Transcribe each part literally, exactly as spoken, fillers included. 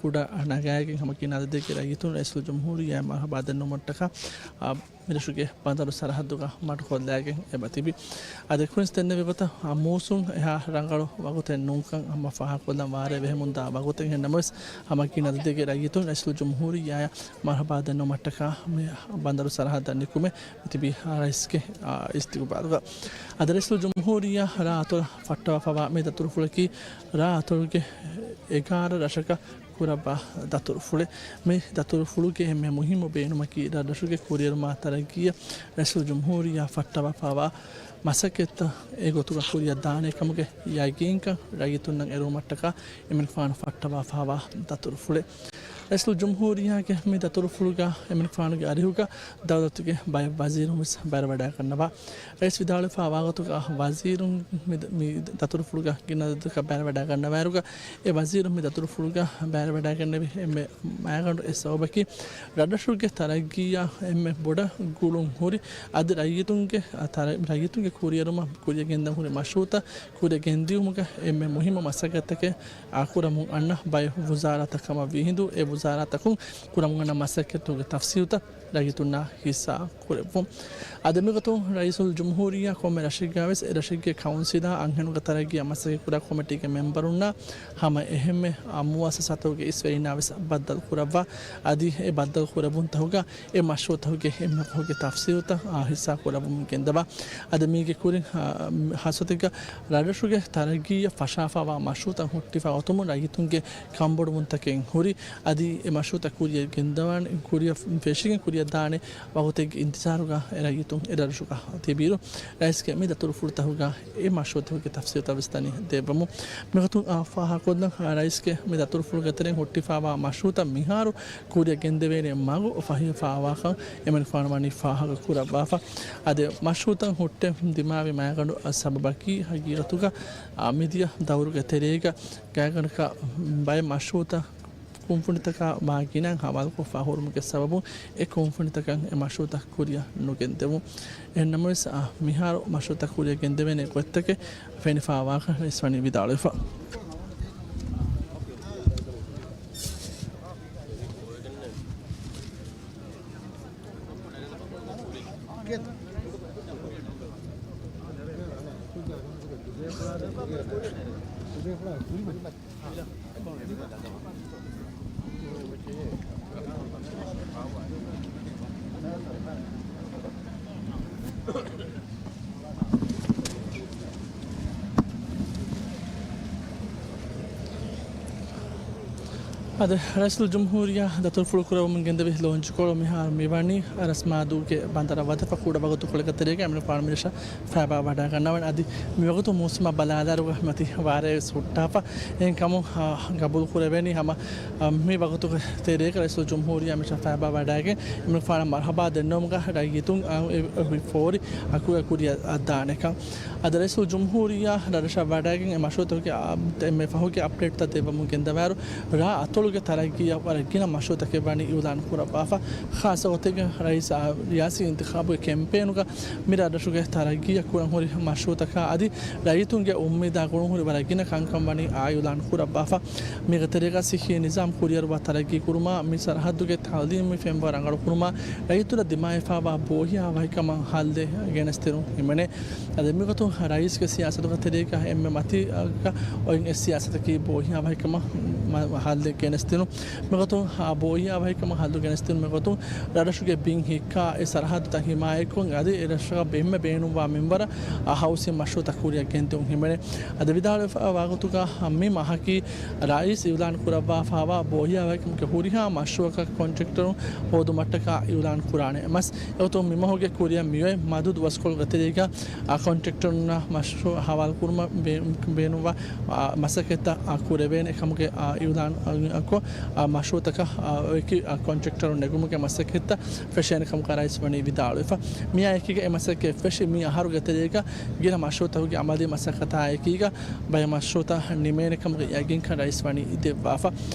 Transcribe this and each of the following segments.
ކުޑަ ނަގާގެން ހަމަ ގިނަ އަދަދެއްގެ ރައްޔިތުން ރައީސުލްޖުމްހޫރިއްޔާއަށް މަރުޙަބާ ދެންނެވުމަށްޓަކާ، އާ، މިރަށުގެ ބަނދަރު ސަރަހައްދުގަ މަޑުކޮށްލައިގެން އެބަ ތިބި. އަދި ކުރިންސް ދެންނެވި ގޮތަށް، އާ، މޫސުން އެހާ ރަނގަޅު ވަގުތެއް ނޫންކަން ހަމަ ފާހަގަކޮށްލަން ވާރޭ ބެހެމުންދާ ވަގުތެއް. އެހެންނަމަވެސް، ހަމަ ގިނަ އަދަދެއްގެ ރައްޔިތުން ރައީސުލްޖުމްހޫރިއްޔާއަށް މަރުޙަބާ ދެންނެވުމަށްޓަކާ މި ބަނދަރު ސަރަހައްދަށް ނިކުމެ މި ތިބީ ރައީސްގެ، އާ، އިސްތިގުބާލުގަ. އަދި ރައީސުލްޖުމްހޫރިއްޔާ ރާ އަތޮޅަށް ފައްޓަވާފަވާ މި ދަތުރުފުޅަކީ ރާ އަތޮޅުގެ އެގާރަ ރަށަކަށް ކުރައްވާ ދަތުރުފުޅެއް. މި ދަތުރުފުޅުގެ އެންމެ މުހިއްމު ބޭނުމަކީ ރަށްރަށުގެ ކުރިއެރުމާ ތަރައްގީއަށް ރައީސުލްޖުމްހޫރިއްޔާ ފައްޓަވާފަވާ މަސައްކަތްތައް އެގޮތުގަ ކުރިއަށް ދާނެ ކަމުގެ ޔަގީންކަން ރައްޔިތުންނަށް އެރުވުމަށްޓަކާ އެމަނިކުފާނު ފައްޓަވާފަވާ ދަތުރުފުޅެއް. ރައީސުލްޖުމްހޫރިއްޔާގެ މި ދަތުރުފުޅުގަ އެމަނިކުފާނުގެ އަރިހުގަ ދައުލަތުގެ ބައެއް ވަޒީރުން ވެސް ބައިވެވަޑައިގަންނަވާ. ރައީސް ވިދާޅުވެފަވާ ގޮތުގަ ވަޒީރުން މި، މި ދަތުރުފުޅުގަ ގިނަ އަދަދަކަށް ބައިވެވަޑައިގަންނަވާއިރުގަ، އެ ވަޒީރުން މި ދަތުރުފުޅުގަ ބައިވެވަޑައިގެންނެވި އެންމެ މައިގަނޑު އެއް ސަބަބަކީ، ރަށްރަށުގެ ތަރައްގީއާ އެންމެ ބޮޑަށް ގުޅުން ހުރި، އަދި ރައްޔިތުންގެ، އަ، ތަރަ-، ރައްޔިތުންގެ ކުރިއެރުމަށް ކުރިއަށް ގެންދަން ހުރި މަޝްރޫޢުތައް ކުރިއަށް ގެންދިއުމުގަ އެންމެ މުހިއްމު މަސައްކަތްތަކެއް، އާ، ކުރަމުން އަންނަ ބައެއް ވުޒާރާތައް ކަމަށް ވީހިނދު، އެ ވުޒާރާތަކުން ކުރަމުން އަންނަ މަސައްކަތުގެ ތަފްސީލުތައް ރައްޔިތުންނާ ހިއްސާ ކުރެއްވުން. އަދި މިގޮތުން ރައީސުލްޖުމްހޫރިއްޔާ ކޮންމެ ރަށެއްގަވެސް އެ ރަށެއްގެ ކައުންސިލާ އަންހެނުންގެ ތަރައްގީއަށް މަސައްކަތްކުރާ ކޮމިޓީގެ މެމްބަރުންނާ ހަމަ އެހެންމެ، އާ، މުއައްސަސާތަކުގެ އިސްވެރިންނާވެސް ބައްދަލު ކުރައްވާ. އަދި އެ ބައްދަލު ކުރެއްވުންތަކުގަ އެ މަޝްރޫޢުތަކުގެ އެންމެ ފަހުގެ ތަފްސީލުތައް، އާ، ހިއްސާ ކުރެއްވުމުން ގެންދަވާ. އަދި މީގެ ކުރިން، އާ، ހާއްސަތެއްގަ ރަށްރަށުގެ ތަރައްގީއަށް ފަށާފަވާ މަޝްރޫޢުތައް ހުއްޓިފަ އޮތުމުން ރައްޔިތުންގެ ކަންބޮޑުވުންތަކެއް ހުރި. އަދި އެ މަޝްރޫޢުތައް ކުރިއަށް ގެންދަވާނެ، ކުރިއަށް ފެށިގެން ކުރިއަށް ދާނެ ވަގުތެއްގެ އިންތިޒާރުގަ އެ ރައްޔިތުން އެ ރަށުގަ ތިބިއިރު، ރައީސްގެ މި ދަތުރުފުޅުތަކުގަ އެ މަޝްރޫޢުތަކުގެ ތަފްސީލުތައް ވެސް ދަނީ ދެއްވަމުން. މިގޮތުން އާ ފާހަގަކޮށްލަން، އާ، ރައީސްގެ މި ދަތުރުފުޅުގެ ތެރެއިން ހުއްޓިފަވާ މަޝްރޫޢުތައް މިހާރު ކުރިއަށް ގެންދެވޭނެ މަގު ފަހިވެފަވާކަން އެމަނިކުފާނު ވަނީ ފާހަގަ ކުރައްވާފަ. އަދި މަޝްރޫޢުތައް ހުއްޓެއް ދިމާވި މައިގަނޑު ސަބަބަކީ ހަގީގަތުގަ، އާ، މިދިޔަ ދައުރުގެ ތެރޭގަ ގާތްގަނޑަކަށް ބައެއް މަޝްރޫޢުތައް ކުންފުނިތަކާ މާ ގިނައިން ހަވާލުކޮށްފަ ހުރުމުގެ ސަބަބުން އެ ކުންފުނިތަކަށް އެ މަޝްރޫޢުތައް ކުރިއަށް ނުގެންދެވުން. އެހެންނަމަވެސް، އާ، މިހާރު މަޝްރޫޢުތައް ކުރިއަށް ގެންދެވޭނެ ގޮތްތަކެއް ފެނިފަވާކަން ރައީސް ވަނީ ވިދާޅުވެފަ. އަދި ރައީސުލްޖުމްހޫރިއްޔާ ދަތުރުފުޅު ކުރެވުމުން ގެންދެވި ލޯންޗުކޮޅު މިހާރު މިވަނީ ރަސްމާދޫގެ ބަނދަރަށް ވަދެފަ ކުޑަ ވަގުތުކޮޅެއްގެ ތެރޭގަ އެމަނިކުފާނު މިރަށަށް ފައިބާ ވަޑައިގަންނަވަން. އަދި މިވަގުތު މޫސުމާ ބަލާލާއިރުގަ މަތި ވާރޭ ވެސް ހުއްޓާފަ. އެހެންކަމުން، އާ، ގަބޫލު ކުރެވޭނީ ހަމަ، އާ، މި ވަގުތުގެ ތެރޭގަ ރައީސުލްޖުމްހޫރިއްޔާ މިރަށަށް ފައިބާ ވަޑައިގެން އެމަނިކުފާނަށް މަރުޙަބާ ދެންނެވުމުގަ ރައްޔިތުން، އާ، އެ، އެ ފޯރި އަކު އެ ކުރިއަށް ދާނެކަން. އަދި ރައީސުލްޖުމްހޫރިއްޔާ ރަށްރަށަށް ވަޑައިގެން އެ މަޝްރޫޢުތަކުގެ، އާ، އެންމެ ފަހުގެ އަޕްޑޭޓްތައް ދެއްވަމުން ގެންދަވާއިރު، ރާ އަތޮޅުގެ ތަރައްގީއަށް ވަރަށް ގިނަ މަޝްރޫޢުތަކެއް ވަނީ އިއުލާން ކުރައްވާފަ. ޚާއްޞަ ގޮތެއްގަ ރައީސް، އާ، ރިޔާސީ އިންތިޚާބުގެ ކެމްޕޭނުގަ މި ރަށްރަށުގެ ތަރައްގީއަށް ކުރަން ހުރި މަޝްރޫޢުތަކާ އަދި ރައްޔިތުންގެ އުއްމީދާ ގުޅުން ހުރި ވަރަށް ގިނަ ކަންކަން ވަނީ އާ އިއުލާން ކުރައްވާފަ. މީގެ ތެރޭގަ ޞިއްޙީ ނިޒާމް ކުރިއަރުވާ ތަރައްގީ ކުރުމާ، މި ސަރަހައްދުގެ ތައުލީމީ ފެންވަރު ރަނގަޅު ކުރުމާ، ރައްޔިތުންނަށް ދިމާވެފަވާ ބޯހިޔާ ވަކިކަމަށް ހައްލެއް ގެނެސްދިނުން ހިމެނޭ. އަދި މިގޮތުން ރައީސްގެ ސިޔާސަތުގެ ތެރޭގަ އެންމެ މަތީގަ އޮތް އެއް ސިޔާސަތަކީ ބޯހިޔާ ވަކިކަމަށް މަ-، ހައްލެއް ގެނެސްދިނުން. މިގޮތުން، އާ، ބޯހިޔާ ވަކިކަމަށް ހައްލު ގެނެސްދިނުން މިގޮތުން ރަށްރަށުގެ ބިން ހިއްކާ އެ ސަރަހައްދުތައް ހިމާޔަތްކޮށް، އަދި އެ ރަށަށް އެންމެ ބޭނުންވާ މިންވަރަށް، އާ، ހައުސިން މަޝްރޫޢުތައް ކުރިއަށް ގެންދިއުން ހިމެނޭ. އަދި ވިދާޅުވެފަ ވާގޮތުގަ މި މަހަކީ ރައީސް އިއުލާން ކުރައްވާފަވާ ބޯހިޔާ ވަކިކަމުގެ ހުރިހާ މަޝްރޫޢަކަށް ކޮންޓްރެކްޓަރުން ހޯދުމަށްޓަކާ އިއުލާން ކުރާނެ މަސް. އެގޮތުން މިމަހުގެ ކުރިއަށް މިއޮތް މަދު ދުވަސްކޮޅުގެ ތެރޭގަ، އާ، ކޮންޓްރެކްޓަރުންނަށް މަޝްރޫޢު ހަވާލުކުރުމަށް ބޭ-، ބޭނުންވާ، އާ، މަސައްކަތްތައް، އާ، ކުރެވޭނެ ކަމުގެ، އާ، އިއުލާން، އާ، ކޮށް، އާ، މަޝްރޫޢުތަކަށް، އާ، އެކި، އާ، ކޮންޓްރެކްޓަރުން ނެގުމުގެ މަސައްކަތްތައް ފެށޭނެ ކަމަކަށް ރައީސް ވަނީ ވިދާޅުވެފަ. މިއާ އެކީގަ އެ މަސައްކަތް ފެށި މި އަހަރުގެ ތެރޭގަ ގިނަ މަޝްރޫޢުތަކުގެ އަމަލީ މަސައްކަތާ އެކީގަ ބައެއް މަޝްރޫޢުތައް ނިމޭނެ ކަމުގެ ޔަގީންކަން ރައީސް ވަނީ ދެއްވާފަ.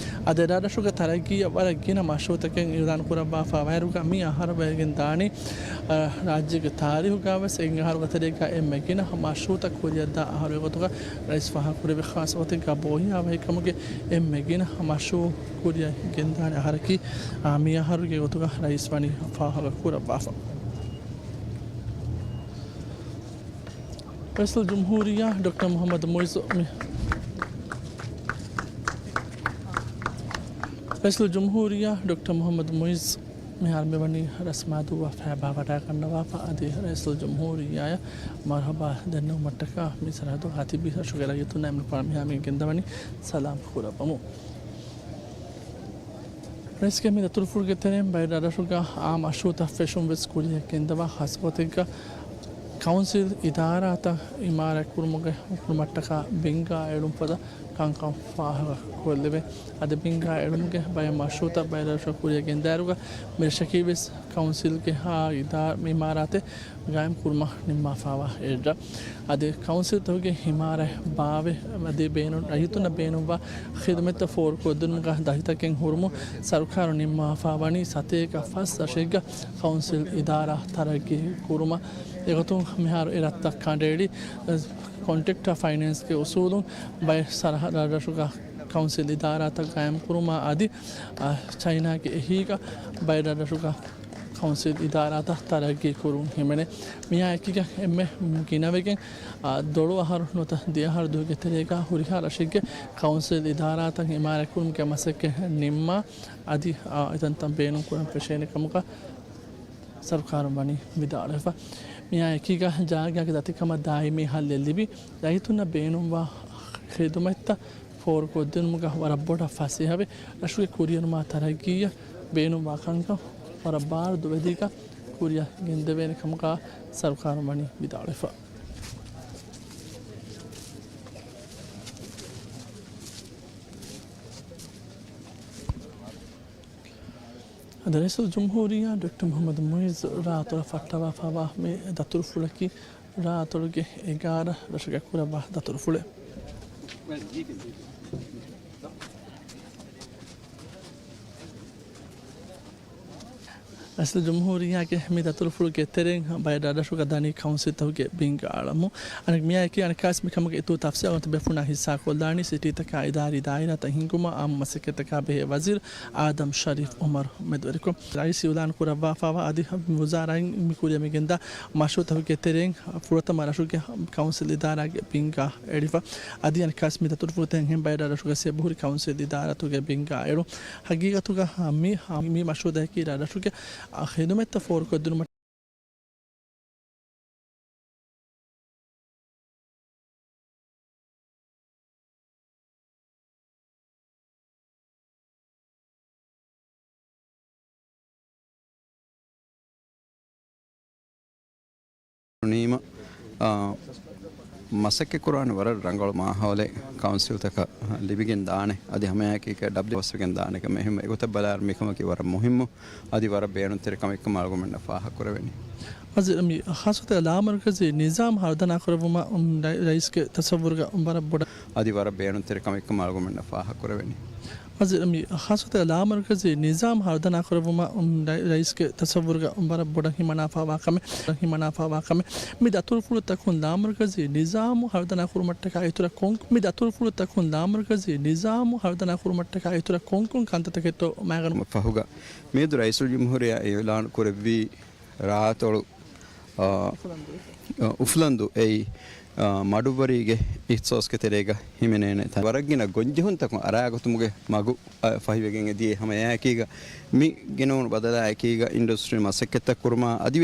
އަދި ރަށްރަށުގެ ތަރައްގީއަށް ވަރަށް ގިނަ މަޝްރޫޢުތަކެއް އިއުލާން ކުރައްވާފަ ވައިރުގަ މި އަހަރު ވެގެން ދާނީ، އަ، ރާއްޖޭގެ ތާރީހުގަ ވެސް އެއް އަހަރުގެ ތެރޭގަ އެންމެ ގިނަ މަޝްރޫޢުތައް ކުރިއަށްދާ އަހަރު ގޮތުގަ ރައީސް ފާހަގަކުރެއްވި. ޚާއްޞަ ގޮތެއްގަ ބޯހިޔާ ވަކިކަމުގެ އެންމެ ގިނަ މަޝްރޫޢު ކުރިއަށް ގެންދާނެ އަހަރަކީ، އާ، މި އަހަރުގެ ގޮތުގަ ރައީސް ވަނީ ފާހަގަ ކުރައްވާފަ. ރައީސުލްޖުމްހޫރިއްޔާ ޑޮކްޓަރ މުޙައްމަދު މުޢިއްޒު މި-، ރައީސުލްޖުމްހޫރިއްޔާ ޑޮކްޓަރ މުޙައްމަދު މުޢިއްޒު މިހާރު މިވަނީ ރަސްމާ ދުއްވާ ފައިބާ ވަޑައިގަންނަވާފަ. އަދި ރައީސުލްޖުމްހޫރިއްޔާޔަށް މަރުޙަބާ ދެންނެވުމަށްޓަކާ މި ސަރަހައްދުގަ ތިބި ރަށުގެ ރައްޔިތުންނާ އެމްނުކޮޅާ މިހާ މި ގެންދަވަނީ ސަލާމް ކުރައްވަމުން. ރައީސްގެ މި ދަތުރުފުޅުގެ ތެރެއިން ބައެއް ރަށްރަށުގަ އާއްމު މަޝްރޫޢުތައް ފެށުން ވެސް ކުރިއަށް ގެންދަވާ، ޚާއްޞަ ގޮތެއްގަ ކައުންސިލް އިދާރާތައް އިމާރާތް ކުރުމުގެ ކުރުމަށްޓަކާ ބިންގާ އެޅުން ފަދަ ކަންކަން ފާހަގަ ކޮށްލެވޭ. އަދި ބިންގާ އެޅުމުގެ ބައެއް މަޝްރޫޢުތައް ބައެއް ރަށްރަށުގަ ކުރިއަށް ގެންދާއިރުގަ މި ރަށަކީ ވެސް ކައުންސިލްގެ އާ އިދާ-، އިމާރާތެއް ގާއިމް ކުރުމަށް ނިންމާފައިވާ އެއްރަށް. އަދި ކައުންސިލްތަކުގެ އިމާރާތް ބާވެ އަދި ބޭނުން، ރައްޔިތުންނަށް ބޭނުންވާ ޚިދުމަތްތައް ފޯރުކޮށްދިނުމުގަ ދަތިތަކެއް ހުރުމުން ސަރުކާރުން ނިންމާފައިވަނީ ސަތޭކަ ފަސް ރަށެއްގަ ކައުންސިލް އިދާރާ ތަރައްގީ ކުރުމަށް. އެގޮތުން މިހާރު އެ ރަށްތައް ކަނޑައެޅި، ކޮންޓްރެކްޓާ ފައިނޭންސްގެ އުސޫލުން ބައެއް ސަރަހަ-، ރަށްރަށުގަ ކައުންސިލް އިދާރާތައް ގާއިމް ކުރުމާ އަދި، އަ، ޗައިނާގެ އެހީގަ ބައެއް ރަށްރަށުގަ ކައުންސިލް އިދާރާތައް ތަރައްގީ ކުރުން ހިމެނޭ. މިއާ އެކީގަ އެންމެ ގިނަވެގެން، އާ، ދޮޅު އަހަރު ނުވަތަ ދެ އަހަރު ދުވަހުގެ ތެރޭގަ ހުރިހާ ރަށެއްގެ ކައުންސިލް އިދާރާތައް އިމާރާތް ކުރުމުގެ މަސައްކަތް ނިންމާ އަދި، އާ، އެތަންތަން ބޭނުން ކުރަން ފެށޭނެ ކަމުގަ ސަރުކާރުން ވަނީ ވިދާޅުވެފަ. މިއާ އެކީގަ ޖާގައިގެ ދަތިކަމަށް ދާއިމީ ހައްލެއް ލިބި، ރައްޔިތުންނަށް ބޭނުންވާ ޚިދުމަތްތައް ފޯރުކޮށްދިނުމުގަ ވަރަށް ބޮޑަށް ފަސޭހަވެ، ރަށުގެ ކުރިއެރުމާ ތަރައްގީއަށް ބޭނުންވާ ކަންކަން ވަރަށް ބާރު ދުވެދީގަ ކުރިއަށް ގެންދެވޭނެ ކަމުގަ ސަރުކާރުން ވަނީ ވިދާޅުވެފަ. އަދި ރައީސުލްޖުމްހޫރިއްޔާ ޑޮކްޓަރ މުޙައްމަދު މުޢިއްޒު ރާއަތޮޅަށް ފައްޓަވާފައިވާ މި ދަތުރުފުޅަކީ ރާއަތޮޅުގެ އެގާރަ ރަށުގަ ކުރައްވާ ދަތުރުފުޅެއް. ރައީސުލްޖުމްހޫރިއްޔާގެ މި ދަތުރުފުޅުގެ ތެރެއިން ބައެއް ރަށްރަށުގަ ދަނީ ކައުންސިލްތަކުގެ ބިންގާ އަޅަމުން. އަނެއް މިއާއެކީ އަނެއްކާވެސް މިކަމުގެ އިތުރު ތަފްސީލް އަޅުގަނޑު ބޭފުޅުންނާ ހިއްސާކޮށްލާނީ ސިޓީތަކާ އިދާރީ ދާއިރާތައް ހިންގުމަށް އާއްމު މަސައްކަތްތަކާ ބެހޭ ވަޒީރު އާދަމް ޝަރީފް އުމަރު މެދުވެރިކޮށް. ރައީސް އިއުލާން ކުރައްވާފައިވާ އަދި ވުޒާރާއިން މި ކުރިއަށް މި ގެންދާ މަޝްރޫޢުތަކުގެ ތެރެއިން ފުރަތަމަ ރަށުގެ ކައުންސިލް އިދާރާގެ ބިންގާ އެޅިފަ. އަދި އަނެއްކާވެސް މި ދަތުރުފުޅުތައް ހެން ބައެއް ރަށްރަށުގައި އެބަހުރި ކައުންސިލް އިދާރާތަކުގެ ބިންގާ އެޅުން. ހަގީގަތުގަ މި، މި މަޝްރޫޢުތަކަކީ ރަށްރަށުގެ ޚިދުމަތްތައް ފޯރުކޮށްދިނުމަށް ނީމަ، އާ، މަސައްކަތްކުރާނެ ވަރަށް ރަނގަޅު މާހައުލެއް ކައުންސިލްތަކަށް ލިބިގެން ދާނެ. އަދި ހަމައެކީގަ ޑަބްލިއު ވެސްވެގެން ދާނެ ކަމެއް. އެހެންވެ، އެގޮތަށް ބަލާއިރު މިކަމަކީ ވަރަށް މުހިއްމު އަދި ވަރަށް ބޭނުންތެރި ކަމެއްކަމަށް އަޅުގަނޑުމެންނަށް ފާހަގަކުރެވެނީ. ވަޒީރު، މި ޚާއްޞަ ގޮތެއްގަ ލާމަރުކަޒީ ނިޒާމު ހަރުދަނާކުރެއްވުމަށް، އުން، ރައީ-، ރައީސްގެ ތަސައްވުރުގަ ވަރަށް ބޮޑަށް. އަދި ވަރަށް ބޭނުންތެރި ކަމެއްކަމަށް އަޅުގަނޑުމެންނަށް ފާހަގަކުރެވެނީ. ވަޒީރު، މި ޚާއްޞަ ގޮތެއްގަ ލާމަރުކަޒީ ނިޒާމު ހަރުދަނާކުރެއްވުމަށް، އުން، ރައީ-، ރައީސްގެ ތަސައްވުރުގަ ވަރަށް ބޮޑަށް ހިމަނާފައިވާ ކަމެއް، ހިމަނާފައިވާ ކަމެއް. މި ދަތުރުފުޅުތަކުން ލާމަރުކަޒީ ނިޒާމު ހަރުދަނާކުރުމަށްޓަކާ އިތުރަށް ކޮން، މި ދަތުރުފުޅުތަކުން ލާމަރުކަޒީ ނިޒާމު ހަރުދަނާކުރުމަށްޓަކާ އިތުރަށް ކޮންކޮން ކަންތައްތަކެއްތޯ މައިގަނޑު ފަހުގަ މިއަދު ރައީސުލްޖުމްހޫރިއްޔާ އިއުލާން ކުރެއްވީ ރާއަތޮޅު، އާ، އުފުލަނދު އެއީ، އާ، މަޑުއްވަރީގެ އިހްތިސޯސްގެ ތެރޭގަ ހިމެނޭނެ ތަން. ވަރަށްގިނަ ގޮންޖެހުންތަކުން އަރާގަތުމުގެ މަގު، އާ، ފަހިވެގެން އެދިޔަ ހަމަ އެއާއެކީގަ މި ގިނަވުނު ބަދަލާއެކީގަ އިންޑަސްޓްރީ މަސައްކަތްތައް ކުރުމާ އަދިވެސް